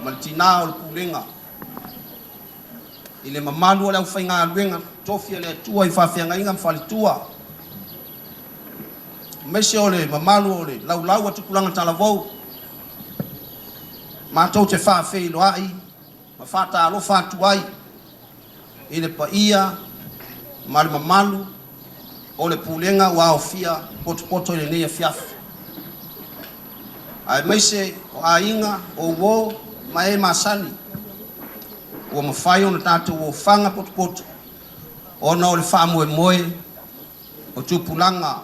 ma le tinā o le Pulega, i le mamalu o le aufaigaluega totofi a le Atua i faafeagaiga ma faletua, aemaise o le mamalu o le laulau a tupulaga talavou, matou te faafeiloai ma faatalofa atu ai i le paia ma le mamalu o le Pulega ua aofia potopoto i lenei afiafi, aemaise o aiga, o uo ma e masani ua mafai ona tatou ofaga potopoto ona o le faamoemoe o tupulaga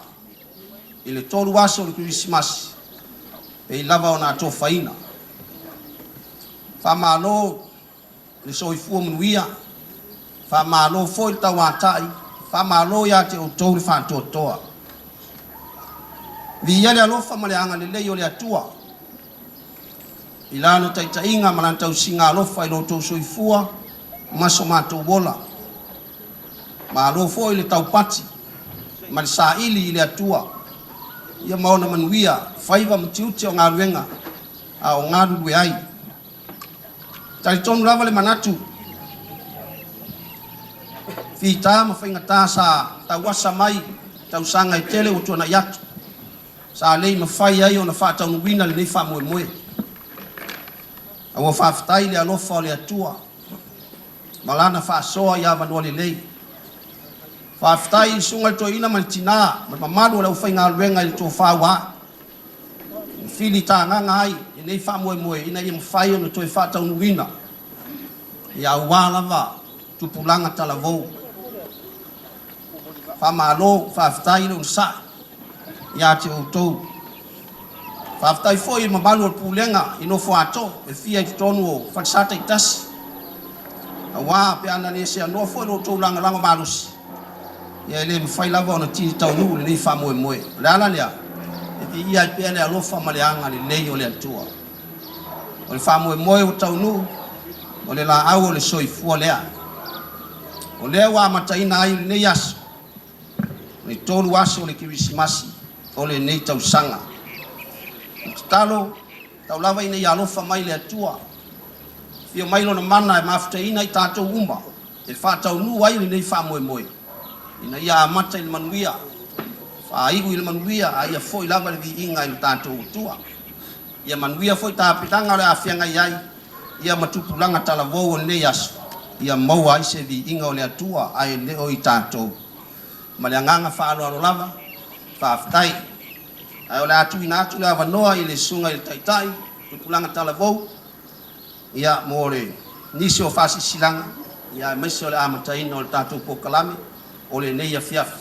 i le 3 aso o le Kerisimasi pei lava ona atofaina. Faamalo le soifua manuia, faamalo foi le tauatai, faamalo ia te outou le faatoatoa. Viia le alofa ma le agalelei o le Atua i Lana taitaiga ma Lana tausiga alofa i lo outou soifua ma so matou ola. Malo foi le taupati ma le saili i le Atua ia ma ona manuia faiva ma tiute o galuega a o galulue ai. E talitonu lava le manatu, fita ma faigata sa tauasa mai tausaga e tele ua tuanai atu, sa le i mafai ai ona faataunuuina lenei faamoemoe. A ua faafetai i le alofa o le Atua ma Lana faasoa i avanoa lelei. Faafetai i le Susuga i le Toeaina ma le Tina ma le mamalu o le aufaigaluega i le tofa ua ae na filitagaga ai lenei faamoemoe ina ia mafai ona toe faataunuuina ia aua lava tupulaga talavou. Faamalo, faafetai le onosai ia te outou. Faafetai foi i le mamalu o le Pulega i nofo ato e fia i totonu o falesa taitasi, aua pe ana le seanoa foi lo outou lagolago malosi, ia e le mafai lava ona tini taunuu lenei faamoemoe. O le ala lea, e viia ai pea le alofa ma le agalelei o le Atua. O le faamoemoe ua taunuu, o le laau o le soifua lea. O lea ua amataina ai lenei aso, le 3 aso o le Kerisimasi o lenei tausaga. O le tatalo, tau lava ina ia alofa mai le Atua, afio mai Lona mana e mafutaina i tatou uma e faataunuu ai lenei faamoemoe, ina ia amata i le manuia, faaiu i le manuia, a ia foi lava le viiga i lo tatou Atua. Ia manuia foi tapenaga o le a feagai ai ia ma tupulaga talavou o lenei aso, ia maua ai se viiga o le Atua ae le o i tatou. Ma le agaga faaaloalo lava, faafetai. Ae o le a tuuina atu le avanoa i le Susuga i le Taitai, Tupulaga Talavou, ia, mo le nisi o faasilasilaga, ia, aemaise o le amataina o le tatou polokalame o lenei afiafi.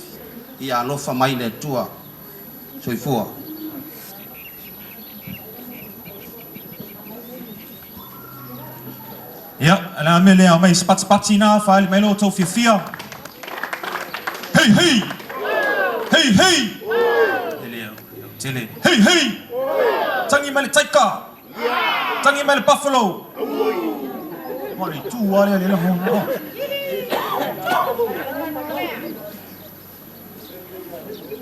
Ia alofa mai le Atua. Soifua. Ia, o le a mea lea, aumai se patipati ina faaali mai lo outou fiafia. Hei, hei! Hei, hei! E le tele. Hei, hei! Tangi mai le taika! Tangi mai le buffalo! Ua le tu lava lea le lagona.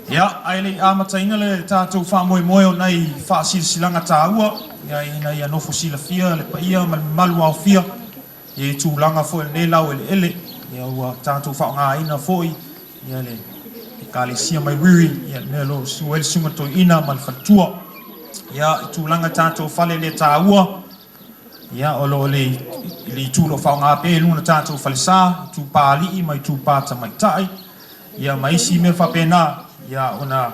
Ia, ae le i amataina le tatou faamoemoe o nai faasilasilaga taua, ia, ina ia nofo silafia le paia ma le mamalu aofia ia i tulaga foi o lenei laueleele, ia ua tatou faaaogaina foi ia le Ekalesia mai Wiri, ia le mea o lo o susu ai le Susuga Toeaina ma le faletua. Ia, i tulaga i tatou fale le taua, ia, o lo o le i le itu o lo o faaaoga pea i luga o le tatou falesa, itupa alii ma itupa tamaitai, ia ma isi mea faapena, ia ona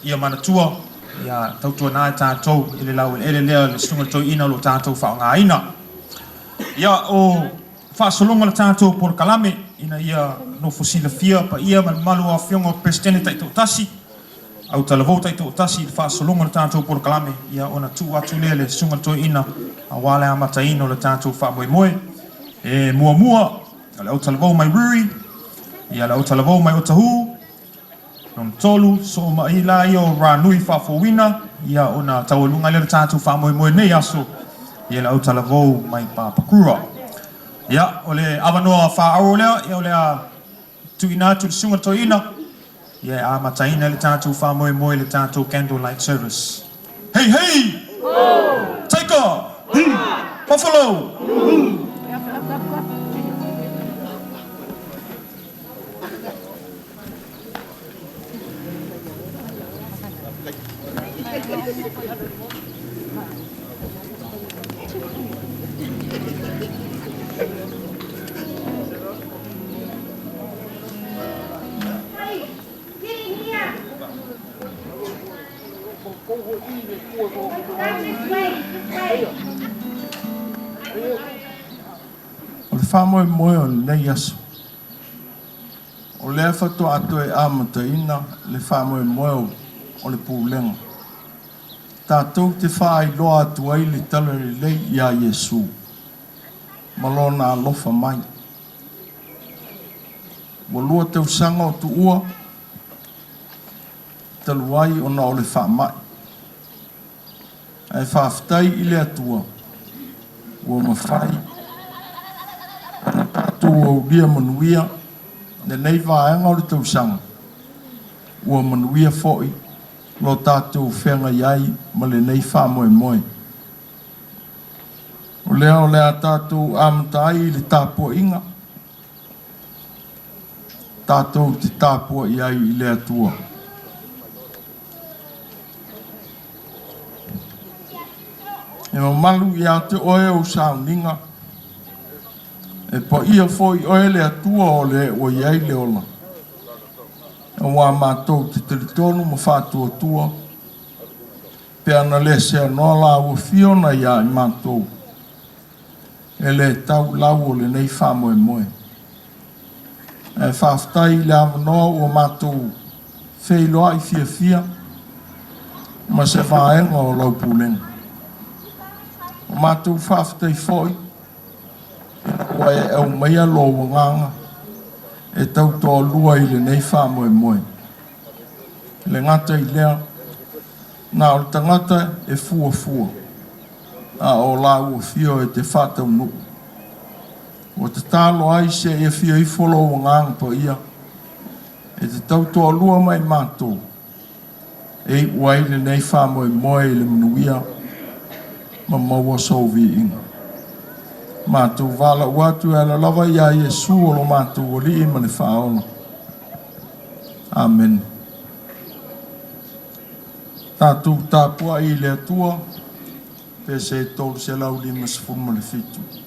ia manatua, ia tautuana e tatou i le laueleele lea o le Susuga i le Toeaina o lo o tatou faaaogaina. Ia, o faasologa o le tatou polokalame ina ia nofo silafia paia ma le mamalu o Afioga o Peresetene taitoatasi, Autalavou taitoatasi i le faasologa o le tatou polokalame, ia ona tuu atu lea i le Susuga i le Toeaina aua le amataina o le tatou faamoemoe. E muamua, o le Autalavou mai Ruri, ia le Autalavou mai Otahuhu, lona tolu, soo mai la ia o Ranui Faafouina, ia ona taualuga lea o le tatou faamoemoe nei aso, ia le Autalavou mai Papakura. Ia, o le avanoa faaauau lea, ia o le a Tuuina atu i le Susuga Toeaina, ia e amataina le tatou faamoemoe i le tatou Candle Light Service. Hei hei! Taika! Hi! Buffalo! O le faamoemoe o lenei aso, o lea faatoa toe amataina le faamoemoe o le Pulega, tatou te faailoa atu ai le Talalelei ia Iesu ma Lona alofa mai. Ua lua tausaga o tuua talu ai ona o le faamai. Ae faafetai i le Atua ua mafai ona tatou aulia manuia lenei vaega o le tausaga, ua manuia foi lo tatou feagai ai ma lenei faamoemoe. O lea o le a tatou amata ai i le tapuaiga, tatou te tapuai ai i le Atua. E mamalu ia te oe ou sauniga, e paia foi oe le Atua o le ua i ai le ola, aua matou te talitonu ma faatuatua, pe ana le seanoa la ua afio na ia i matou, e le tau lau o lenei faamoemoe. Ae faafetai i le avanoa ua matou feiloai fiafia ma se vaega o lau pulega. Ua matou faafetai foi ina ua e aumaia lou agaga e tautoalua i lenei faamoemoe. E le gata i lea, na o le tagata e fuafua, a o lau afio e te faataunuu. Ua tatalo ai se i afio ifo lou Agaga Paia e te tautoalua ma i matou, e iu ai lenei faamoemoe i le manuia ma maua sou viiga. Matou valaau atu e ala lava iā Iesu o lo matou Alii ma le Faaola. Amene. Tatou tapuai i le Atua, pese 357.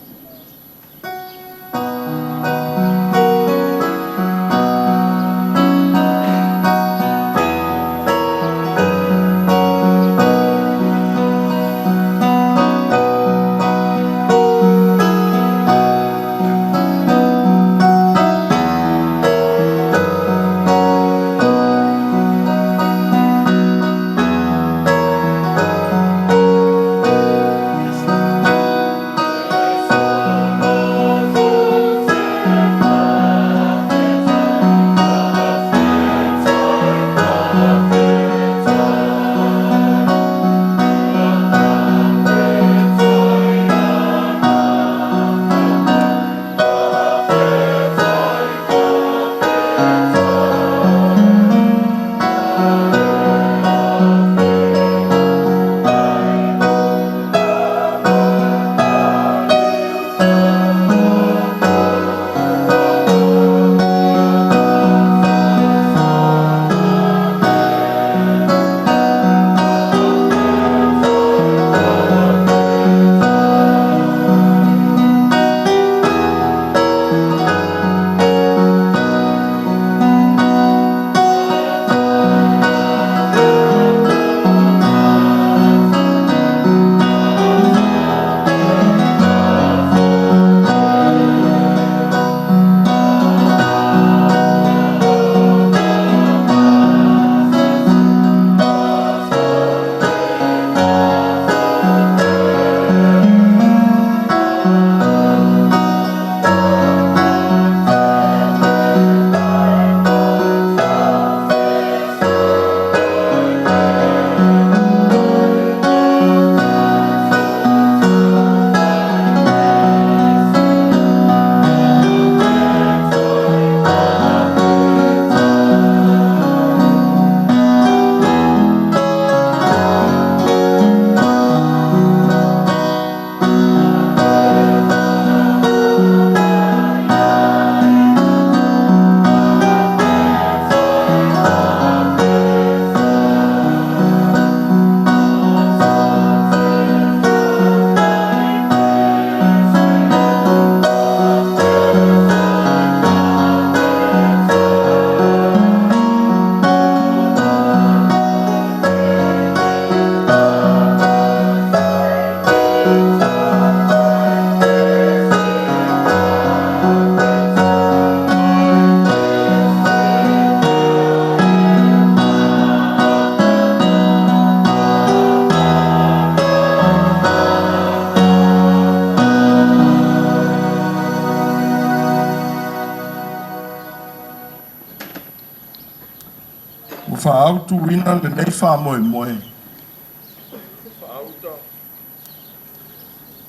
faaautuina lenei faamoemoe.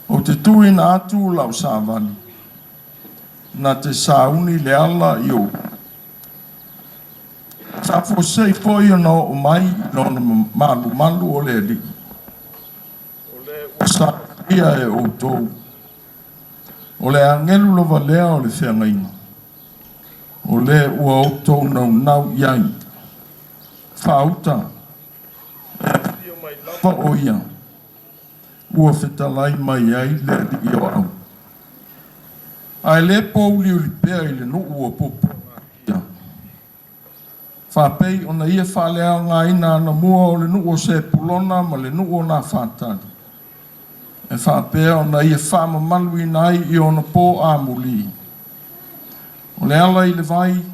Ou te tuuina atu lau savali, na te sauni le ala i ou. Sa fuasei foi ona oo mai i lona malumalu o le Alii, ua saunia e outou. O le agelu lava lea o le feagaiga, o le ua outou naunau i ai. Faauta, e afio mai lava o ia, ua fetalai mai ai le Alii o Au. Ae le pouliuli pea i le nuu ua puapuagatia, faapei ona ia faaleaogaina anamua o le nuu o Sepulona ma le nuu o Nafatali, e faapea ona ia faamamaluina ai i ona po amuli. O le ala i le vai,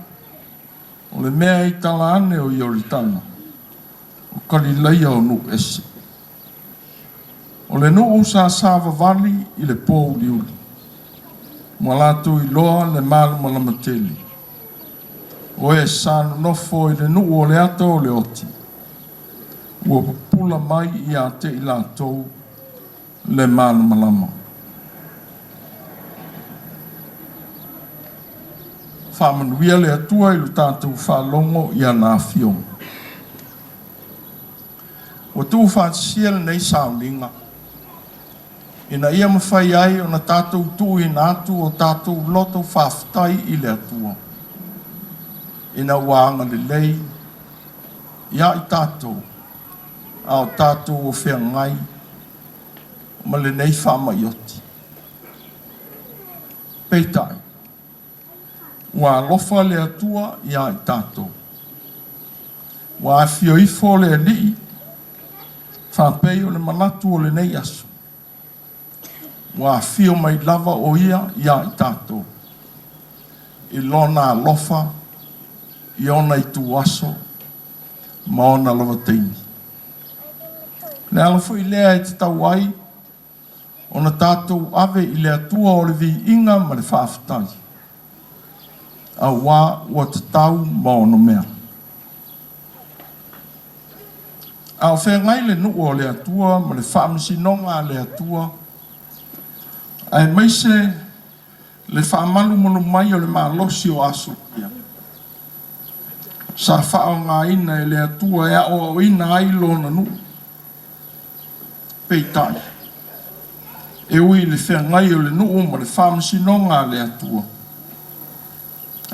o le mea i tala ane o Ioritana, o Kalilaia o nuu ese. O le nuu sa savavali i le pouliuli, ua latou iloa le malamalama tele. O e sa nonofo i le nuu o le ata o le oti, ua pupula mai ia te i latou le malamalama. Faamanuia le Atua i lo tatou faalogo i ana afioga. Ua tuufaatasia lenei sauniga ina ia mafai ai ona tatou tuuina atu o tatou loto faafetai i le Atua ina ua agalelei ia i tatou a o tatou o feagai ma lenei faamai oti. Peitai, Ua alofa le Atua ia i tatou. Ua afifio ifo le Alii, faapei o le manatu o lenei aso. Ua afio mai lava o Ia ia i tatou, i Lona alofa, i Ona ituaso, ma Ona lava taimi. O le ala foi lea e tatau ai ona tatou ave i le Atua o le viiga ma le faafetai, auā ua tatau ma ono mea. A o feagai le nuu o le Atua ma le faamasinoga a le Atua, aemaise le faamalumalu mai o le malosi o Asuria, sa faaaogaina e le Atua e aoaoina ai Lona nuu. Peitai, e ui i le feagai o le nuu ma le faamasinoga a le Atua,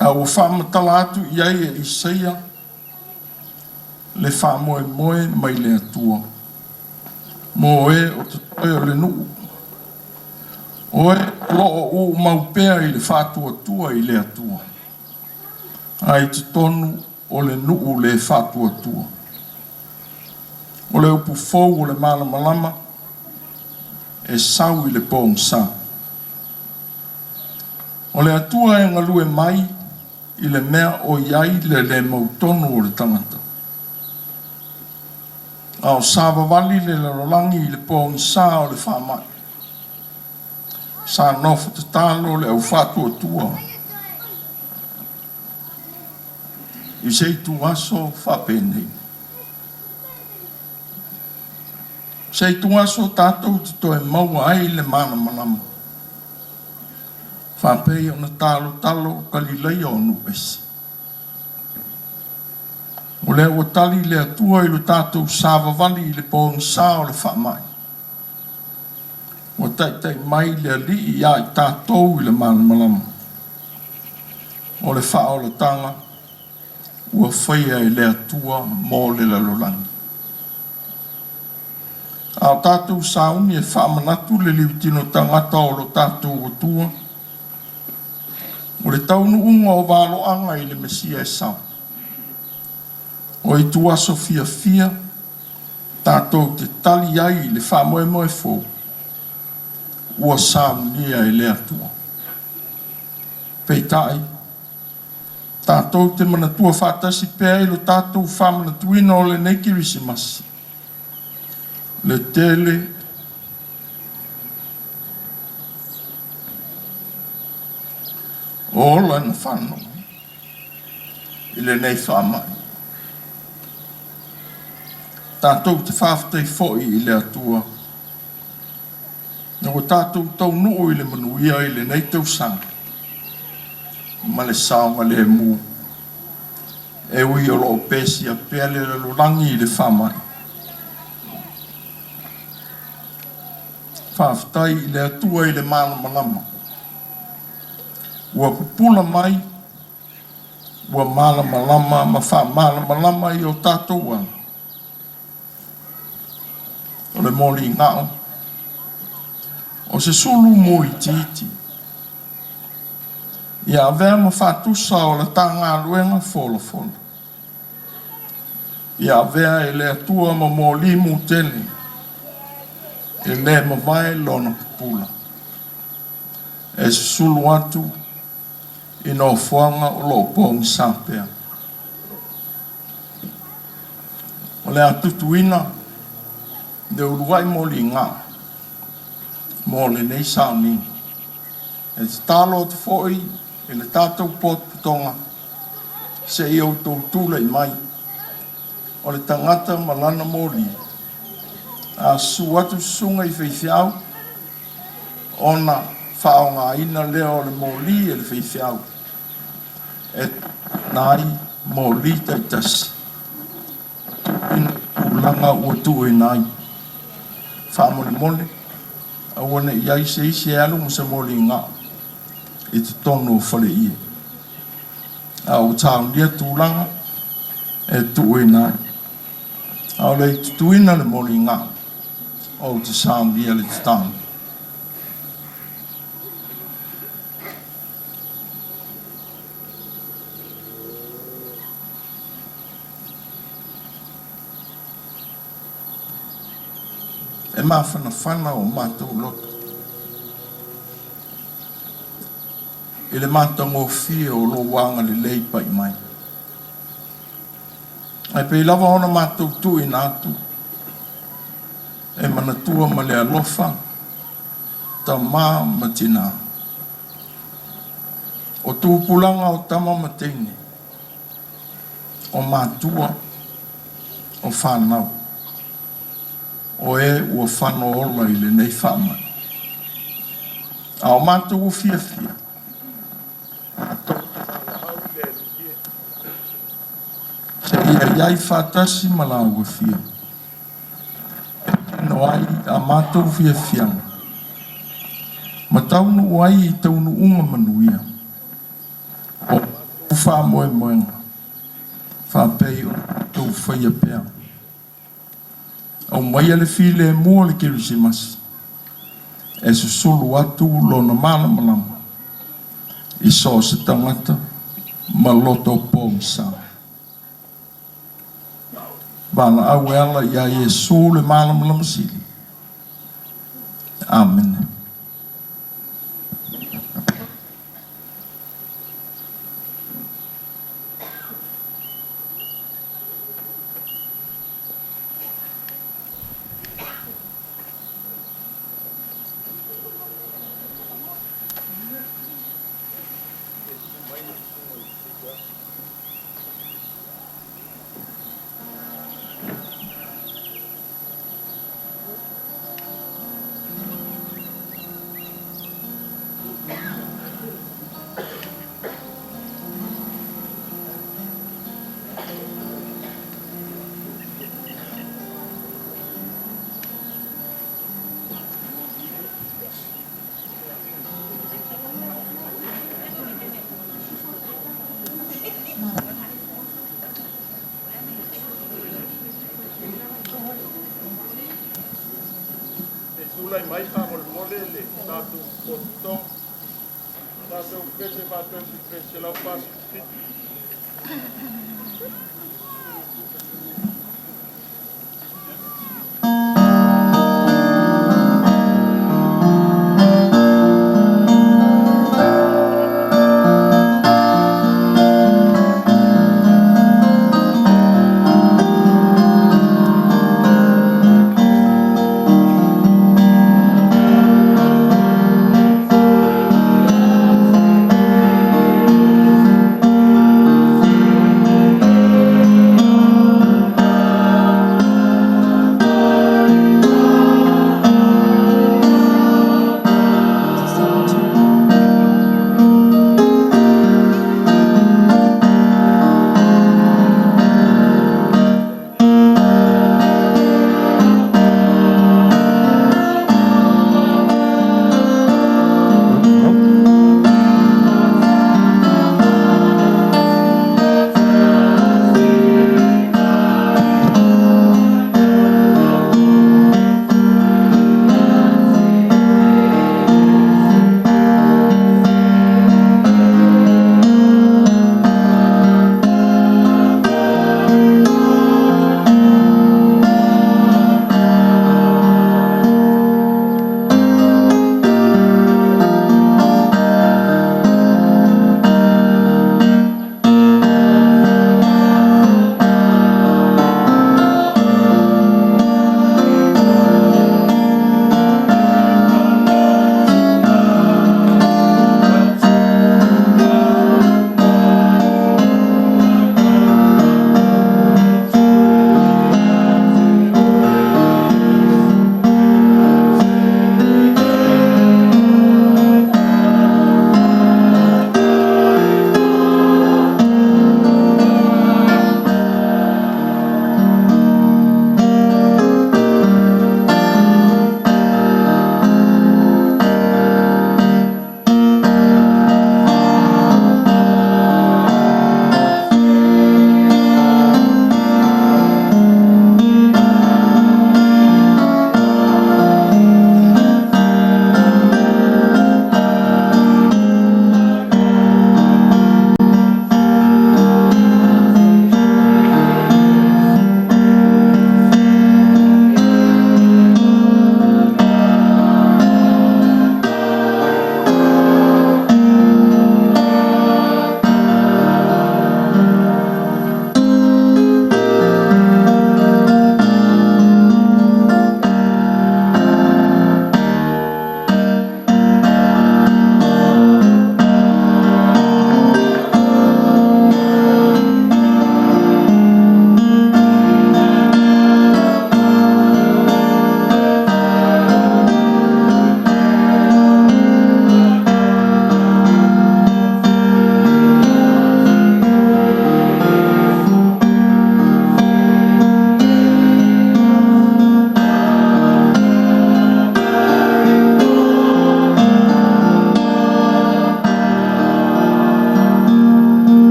a ua faamatala atu i ai e Isaia le faamoemoe mai le Atua mo e o totoe o le nuu, o e o lo o uumau pea i le faatuatua i le Atua, a i totonu o le nuu le faatuatua. O le upu fou o le malamalama e sau i le pogisa. O le Atua e galue mai i le mea o i ai le le mautonu o le tagata. A o savavali le lalolagi i le pogisa o le faamai, sa nofo tatalo le au faatuatua i se ituaso faapenei. Se ituaso tatou te toe maua ai le malamalama, faapei ona talotalo Kalilaia o nuu ese. O lea ua tali le Atua i lo tatou savavali i le pogisa o le faamai. Ua taitai mai le Alii ia i tatou i le malamalama o le faaolataga ua faia e le Atua mo le lalolagi. A o tatou sauni e faamanatu le liutino tagata o lo tatou Atua, o le taunuuga o valoaga i le Mesia e sau. O ituaso fiafia tatou te tali ai i le faamoemoe fou ua saunia e le Atua. Peitai, tatou te manatua faatasi pea i lo tatou faamanatuina o lenei Kerisimasi, le tele o ola na fano i lenei faamai. Tatou te faafetai foi i le Atua ina ua tatou taunuu i le manuia i lenei tausaga ma le saogalemu, e ui o lo o pesia pea le lalolagi i le faamai. Faafetai i le Atua i le malamalama ua pupula mai, ua malamalama ma faamalamalama i o tatou ala. O le moligao, o se sulu muitiiti, ia avea ma faatusa o le ta galuega folafola. Ia avea e le Atua ma moli mutele, e le mavae lona pupula, e susulu atu i nofoaga o lo o pogisa pea. O le a tutuina le uluai moliga mo lenei sauniga. E tatalo atu foi i le tatou potopotoga se i outou tulai mai, o le tagata ma lana moli, a susu atu susuga i faifeau, ona faaaogaina lea o le moli e le faifeau e tuuina ai moli taitasi, tuuina i tulaga ua tuuina ai. Faamolemole, aua ne i i ai se isi e alu ma se moliga i totonu o faleie, a ua saunia tulaga e tuuina ai. A o le i tutuina le moliga, ou te saunia le tatalo. E mafanafana o matou loto i le matagofie o lou agalelei pai mai. Ae pei lava ona matou tuuina atu e manatua ma le alofa tama ma tina, o tupulaga o tama ma teine, o matua, o fanau, o e ua fano ola i lenei faamai. A o matou ua fiafia, matou te valaau i le Alii e, seia i ai faatasi ma laua fia, e tino ai a matou fiafiaga, ma taunuu ai i taunuuga manuia o matou faamoemoega, faapei ona matou faia pea. Aumaia le filemu o le Kerisimasi e susulu atu lona malamalama i so o se tagata ma loto pogisa. Valaau e ala iā Iesu le malamalama sili. Amene. Se i tulai mai faamolemole le tatou potopotoga, tatou pese faatasi i le pese 147.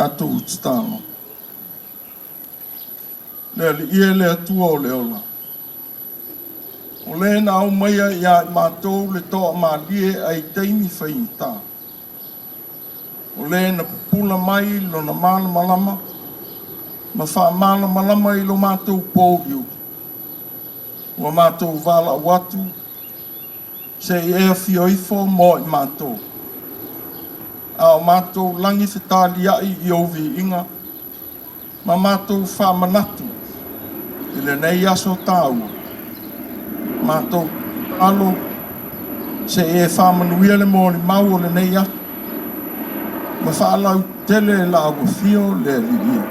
Tatou tatalo. Le Alii e le Atua o le ola, o Le na aumaia ia i matou le toamalie ai i taimi faigata, o Le na pupula mai Lona malamalama ma faamalamalama i lo matou pouliuli, ua matou valaau atu Se i e afio ifo mo i matou, a o matou lagi fetaliai i ou viiga ma matou faamanatu i lenei aso taua, matou tatalo se i e faamanuia le molimau o lenei aso ma faalautele lau afio le Alii e,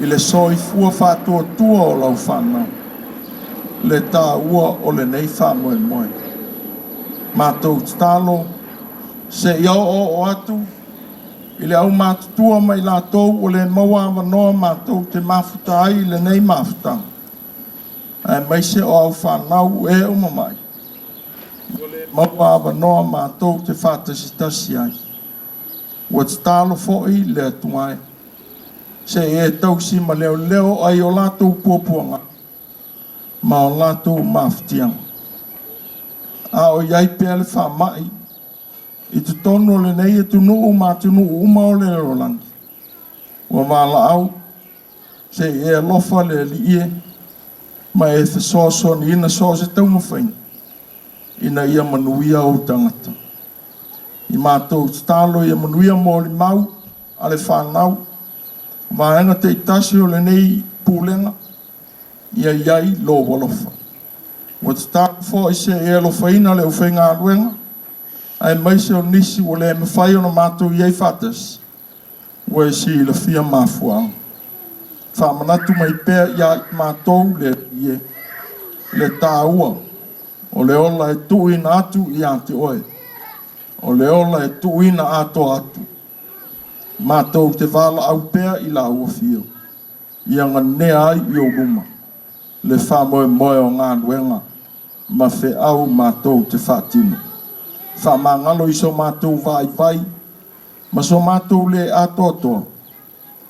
i le soifua faatuatua o lau fanau. le taua o lenei faamoemoe. Matou tatalo seia oooo atu i le aumatutua ma i latou ua le maua avanoa matou te mafuta ai i lenei mafutaga, aemaise o au fanau e uma mai ua le maua avanoa matou te faatasitasi ai. Ua tatalo foi le Atua e, se i e tausi ma leoleo ai o latou puapuaga ma o latou mafatiaga, a o i ai pea le faamai i totonu o lenei atunuu ma atunuu uma o le lalolagi, ua valaau se i e alofa le Alii e, ma e fesoasoaniina so o se taumafaiga ina ia manuia ou tagata. I matou tatalo ia manuia molimau a le fanau, vaega taitasi o lenei Pulega, ia i ai lou alofa. Ua tatalo foi se i e alofaina le aufaigaluega, aemaise o nisi ua le mafai ona matou i ai faatasi, ua e silafia mafuaaga. Faamanatu mai pea ia i matou le Alii e, le taua o le ola e tuuina atu ia te oe, o le ola e tuuina atoa atu. Matou te valaau pea i lau afio. ia ganea ai i ou luma le faamoemoe o galuega ma feau matou te faatino. Faamagalo i so matou vaivai ma so matou le atoatoa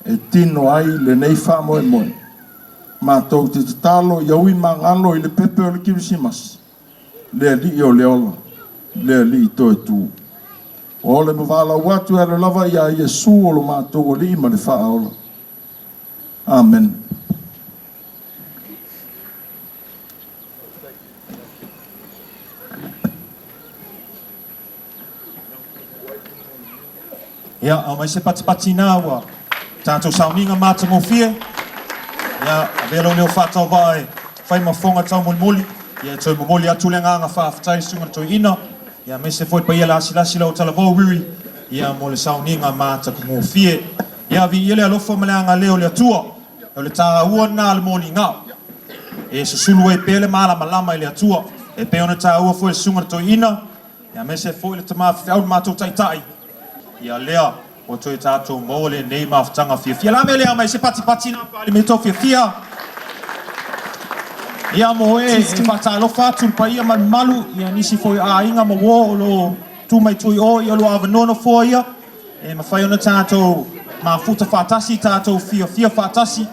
e tino ai lenei faamoemoe. Matou te tatalo ia ui magalo i le pepe o le Kerisimasi, le Alii o le ola, le Alii toe tu. O le ma valaau atu e ala lava ia Iesu o lo matou Alii ma le Faaola. Amene. Ia, aumai se patipati na ua tatou sauniga matagofie. Ia, avea lou leo faatauvaa e fai ma fofoga taumolimoli. Ia, e toe momoli atu le agaga faafetai i le Susuga i le Toeaina, ia, aemaise foi le paia lasilasi lau talavou Riri, ia, mo le sauniga matagofie. Ia, viia le alofa ma le agalelei o le Atua. O le taua lena o le moligao e susulu ai pea le malamalama i le Atua, e pei ona taua foi e le Susuga i le Toeaina, aemaise foi le tama faifeau le matou Taitai, ia lea ua toe tatou maua lenei mafutaga fiafia. O le a mea lea aumai se patipati na faaali mai tou fiafia? Ia mo e e faatalofa atu i le paia ma le mamalu, ia nisi foi o aiga ma uo o lo o tu mai tua i o, ia o lo o avanoa nofoa ia. E mafai ona tatou mafuta faatasi, tatou fiafia faatasi,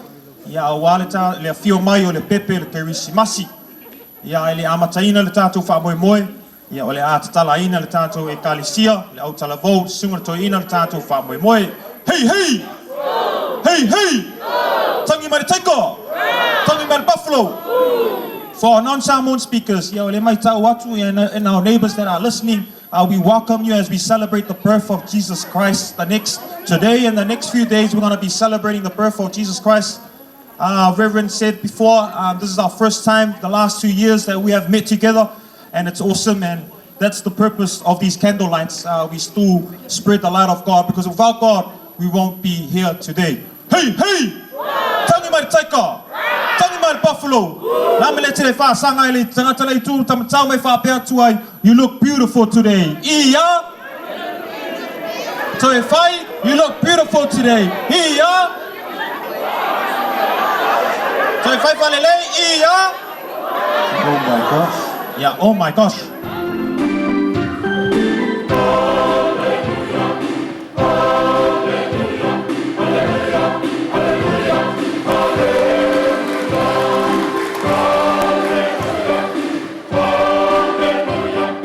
ia aua le, le afio mai o le pepe o le Kerisimasi. Ia ae le amataina le tatou faamoemoe, ia o le a tatalaina le tatou Ekalesia, le autalavou, le Susuga i le Toeaina le tatou faamoemoe. Hei hei! Hei hei! Tangi mai le taika! Tangi mai le buffalo! For our non-Samoan speakers, ia o le maitau atu, and our neighbours that are listening, We welcome you as we celebrate the birth of Jesus Christ. The next today and the next few days, we're going to be celebrating the birth of Jesus Christ. Reverend said before, this is our first time, the last 2 years that we have met together, and it's awesome. And that's the purpose of these candle lights. We still spread the light of God, because without God, we won't be here today. Hey, hey! Tangi mai le taika! Tangi mai le buffalo! La me le tele whāsanga i le tangata lei tū tamatau mai whāpea atu ai, You look beautiful today. Ia! Toe whai, You look beautiful today. Ia! Toe whai whalelei, Ia! Oh my gosh. Yeah, oh my gosh.